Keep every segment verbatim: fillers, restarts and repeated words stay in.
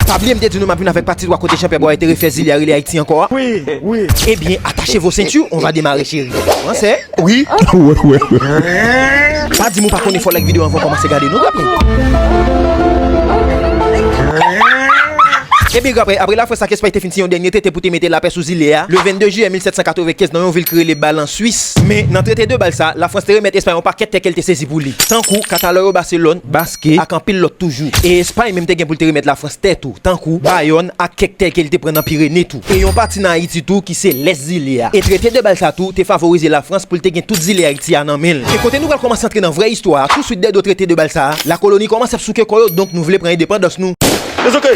Pa bliye m te di nou m ap vin avèk pati twa kote Jean Pierre Boyer te refè zile a rele Ayiti ankò a. Wi, wi. Ebyen, attachez vos ceintures, on va démarrer, chérie. Fransè. Wi. Pa di m ou pa konn efò like videyo anvan w kòmanse gade nou, grapen. Ebyen, grapen, apre Lafrans ak Espay te fin siyen yon dènye trete pou te mete lapè sou zile a, le vennde jiyè mil sèt san katrevenkenz nan yon vil ki rele Bâle an Swis. Men, nan trete de Bâle sa, Lafrans te remèt Espay yon pakèt tè ke l te sezi pou li. Tankou, Catalogne, Barcelone, Basque, ak anpil lòt toujou. E Espay menm te gen pou l te remèt Lafrans tè tou, tankou, Bayonne ak kèk tè ke l te pran nan Pirene tou. E yon pati nan Ayiti tou ki se lès zile a. E trete de Bâle sa tou te favorize Lafrans pou l te gen tout zile Ayiti a nan men l. E kote nou pral kòmanse antre nan vrè istwa a, touswit dèyè do trete de Bâle sa a, lakoloni kòmanse ap souke kò yo, donk nou vle pran endepandans nou.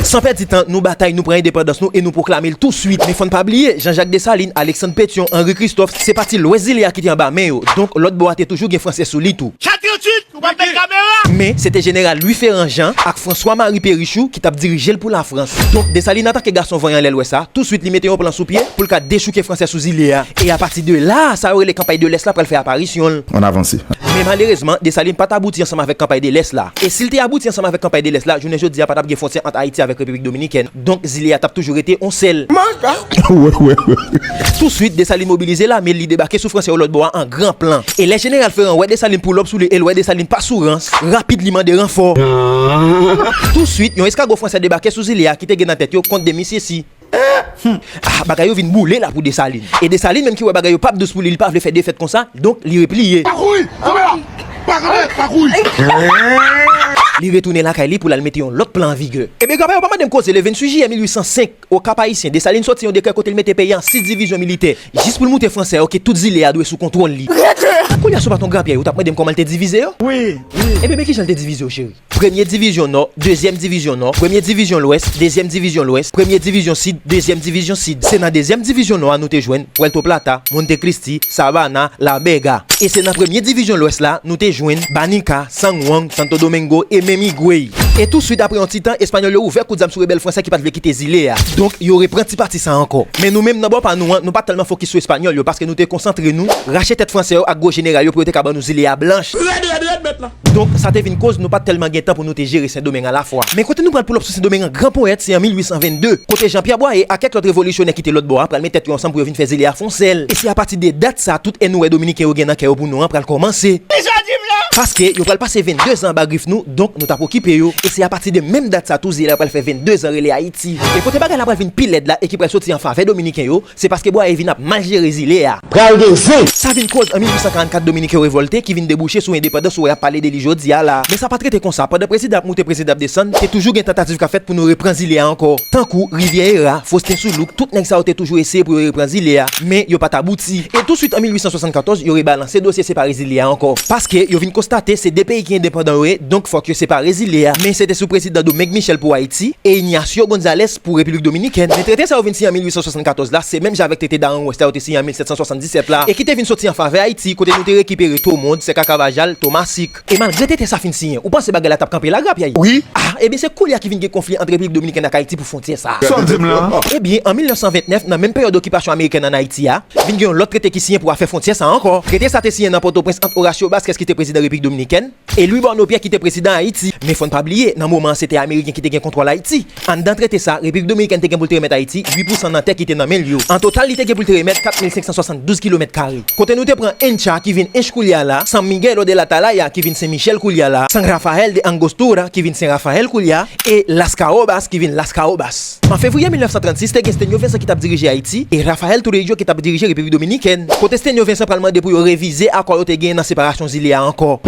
San pèdi tan, nou batay, nou pran endepandans nou e nou pwoklame l touswit. Men fò n pa bliye, Jean-Jacques Dessalines, Alexandre Pétion, Henri Christophe, se pati lwès zile a ki te anba men yo. Donk, lòt bò a te toujou gen fransè sou li tou. Chat tranntuit, ou pa met kamera! Men, se te jeneral Louis Ferrand Jean ak François Marie Perrichoux ki t ap dirije l pou Lafrans. Donk, Dessalines atake gason vanyan lè lwès sa, touswit li mete yon plan sou pye pou l ka dechouke fransè sou zile a. E apati de la, sa yo rele kanpay de lès la pral fè aparisyon l. Ann avanse. Men malerezman, Dessalines pa t abouti ansanm avèk kanpay de lès la. E si l te abouti ansanm avèk kanpay de lès la, jounen jodi a pa t ap gen fwontyè ant Ayiti avèk Repiblik Dominikèn. Donk, zile a t ap toujou rete yon sèl. Wè, wè, wè. Touswit, Dessalines mobilize lame l, li debake sou fransè yo lòt bò a an gran plan. E lè jeneral Ferrand wè Dessalines pull up sou li e l wè Dessalines pa sou rans, rapid li mande ranfò. Touswit, yon eskago fransè debake sou zile a ki te gen nan tèt yo kont de misye si. Hmm. Ah, bagay yo vin boule la pou Dessalines. E Dessalines menm ki wè bagay yo p ap dous pou li, li pa vle fè defèt konsa, donk li repliye. Pa kouri! Kanpe la! Pa kanpe, pa kouri! Li retounen lakay li pou l al mete yon lòt plan an vigè. Ebyen, grapay yo pa mande m koze, le venntuit jiyè mil uit san senk, o Kap Ayisyen, Dessalines soti yon dekrè kote l mete peyi a an sis divizyon militè, jis pou l moutre fransè yo ke tout zile a dwe sou kontwòl li. Kounye a, si w pa t yon grapyè, ou t ap mande m kòman l te divize yo? Wi, wi. Ebyen, men kijan l te divize yo, cheri. Premye divizyon nò, dezyèm divizyon nò, premye divizyon lwès, dezyèm divizyon lwès, premye divizyon sid, dezyèm divizyon sid. Se nan dezyèm divizyon nò a nou te jwenn Puerto Plata, Monte Cristi, Sabana, La Vega. E se nan premye divizyon lwès la, nou te jwenn Banica, San Juan, Santo Domingo e menm Higüey. E touswit apre yon ti tan, Espanyòl yo ouvè kout zam sou rebèl fransè ki pa t vle kite zile a. Donk, yo repran ti pati sa a ankò. Men nou menm, nan bò pa nou an, nou pa t tèlman fokis sou Espanyòl yo, paske nou te konsantre nou, rache tèt fransè yo ak gwo jeneral yo pou yo te ka ban nou zile a blanch. Rèd, rèd, rèd, mèt la. Donk, sa te vin koz nou pa t tèlman gen tan pou nou te jere Sendomeng alafwa. Men kote nou pral pull up sou Sendomeng an, gran powèt, se an mil uit san vennde, kote Jean Pierre Boyer ak kèk lòt revolisyonè ki te lòt bò a pral met tèt yo ansanm pou yo vin fè zile a fon sèl. E se apati de dat sa, tout èn ou wè Dominiken yo gen nan kè yo pou nou an pral kòmanse. Kisa di m la? Paske yo pral pase vennde zan anba grif nou, donk nou t ap okipe yo. E se apati de menm dat sa tou zile a pral fè vennde zan rele Ayiti. E kote bagay la pral vin pi lèd la e ki pral soti an favè Dominiken yo, se paske Boyer vin ap mal jere zile a. Pral gen zen! Sa vin koz an mil uit san karannkat Dominiken yo revòlte ki vin debouche sou endepandans ou wè y ap pale de li jodi a la. Men sa pa t rete konsa. Pandan prezidan ap moute, prezidan ap desann, te toujou gen tantativ k ap fèt pou nou repran zile a ankò. Tankou Rivière Hera, Faustin Soulouque, tout nèg sa yo te toujou eseye pou yo repran zile a, men yo pa t abouti. E touswit an mil uit san swasannkatòz, yo rebalanse dosye separe zile a ankò. Paske yo vin konstate se de peyi ki endepandan yo ye, donk fòk yo separe zile a. Men se te sou prezidan Domingue Michel pou Ayiti, e Ignacio González pou Repiblik Dominikèn. Men trete sa yo vin siyen an mil uit san swasannkatòz la, se menm jan avèk trete Darren West la yo te siyen an mil sèt san swasanndisèt la, e ki te vin soti an favè Ayiti, kote nou te rekipere Tomond, Sèka Kavajal, Tomasik. E malgre trete sa fin siyen, ou panse bagay la t ap kanpe la, grapyay? Wi. Ah, ebyen se koulye a ki vin gen konfli ant Repiblik Dominikèn ak Ayiti pou fwontyè sa a. Sa w di m la? Ebyen, an mil nèf san vennèf, nan menm peryòd okipasyon amerikèn ann Ayiti a, vin gen yon lòt trete ki siyen pou afè fwontyè sa a ankò. Trete sa te siyen nan Pòtoprens ant Horacio Basquez ki te prezidan Repiblik Dominikèn, e Louis Borneau Pierre ki te prezidan Ayiti. Men fò n pa bliye, nan moman an se te Ameriken ki te gen kontwòl Ayiti. Anndan trete sa, Repiblik Dominikèn te gen pou l te remèt Ayiti uit pousan nan tè ki te nan men l yo. An total, li te gen pou l te remèt kat mil senk san swasanndouz kilomèt kare. Kote nou te pran Hincha ki vin Hinche koulye a la, San Miguel de l'Atalaya ki vin Sen Michel koulye a la, San Rafael de Angostura ki vin Sen Rafayèl koulye a, e Las Caobas ki vin Las Caobas. An fevriye mil nèf san trannsis, te gen Stenio Vincent ki t ap dirije Ayiti e Rafael Trujillo ki t ap dirije Repiblik Dominikèn. Kote Stenio Vincent pral mande pou yo revize akò yo te genyen nan separasyon zile a ankò.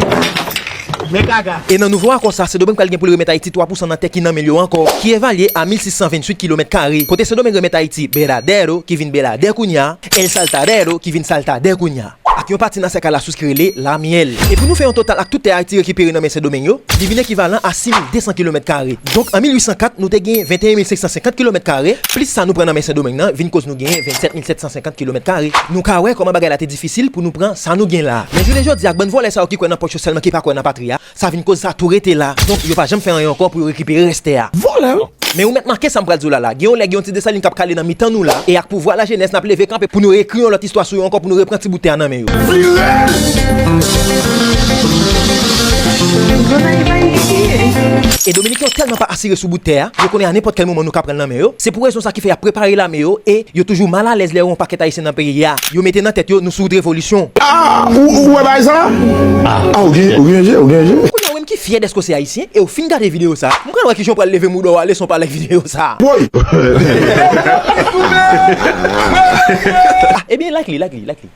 Men gaga. E nan nouvo akò sa, Sendomeng pral gen pou l remèt Ayiti twa pousan nan tè ki nan men l yo ankò, ki evalye a mil sis san venntuit kilomèt kare. Kote Sendomeng remèt Ayiti Veradero, ki vin Beladè kounye a, El Saltadero, ki vin Saltadè kounye a, ak yon pati nan Sèka Lasous ki rele Lamiel. E pou nou fè yon total ak tout tè Ayiti rekipere nan men Sendomeng yo, li vin ekivalan a sis mil de san kilomèt kare. Donk, an mil uit san kat, nou te gen venteyen mil senk san senkant kilomèt kare, plis sa nou pran nan men Sendomeng nan, vin koz nou genyen vennsèt mil sèt san senkant kilomèt kare. Nou ka wè kòman bagay la te difisil pou nou pran sa nou gen la. Men jounen jodi a, ak bann vòlè sa yo ki kwè nan pòch yo sèlman ki pa kwè nan patri a, sa vin koz sa tou rete la. Donk, yo pa janm fè anyen ankò pou yo rekipere rès tè a. Vòlè, wi! Men ou mèt make sa m pral di w la la. Gen yon lè, gen yon ti Desalin k ap kale nan mitan nou la. E ak pouvwa lajenès, n ap leve kanpe pou nou ekri yon lòt istwa sou yo ankò, pou nou repran ti bout tè a nan men yo. Vire! E Dominiken yo tèlman pa asire sou bout tè a, yo konnen a nenpòt kèl moman nou ka pran l nan men yo. Se pou rezon sa ki fè y ap prepare lame yo e yo toujou malalèz lè yo wè yon pakèt Ayisyen nan peyi a. Yo mete nan tèt yo nou sou wout revolisyon. Ah, ou, ou wè bagay sa? Ah, ou gen, ou gen je, ou gen je. Kounye a, ou menm ki fyè dèske w se Ayisyen e ou fin gade videyo sa, m pral wè kijan w pral leve mouda w ale san w pa like videyo sa. Woy! Ah, ebyen, like li, like li, like li.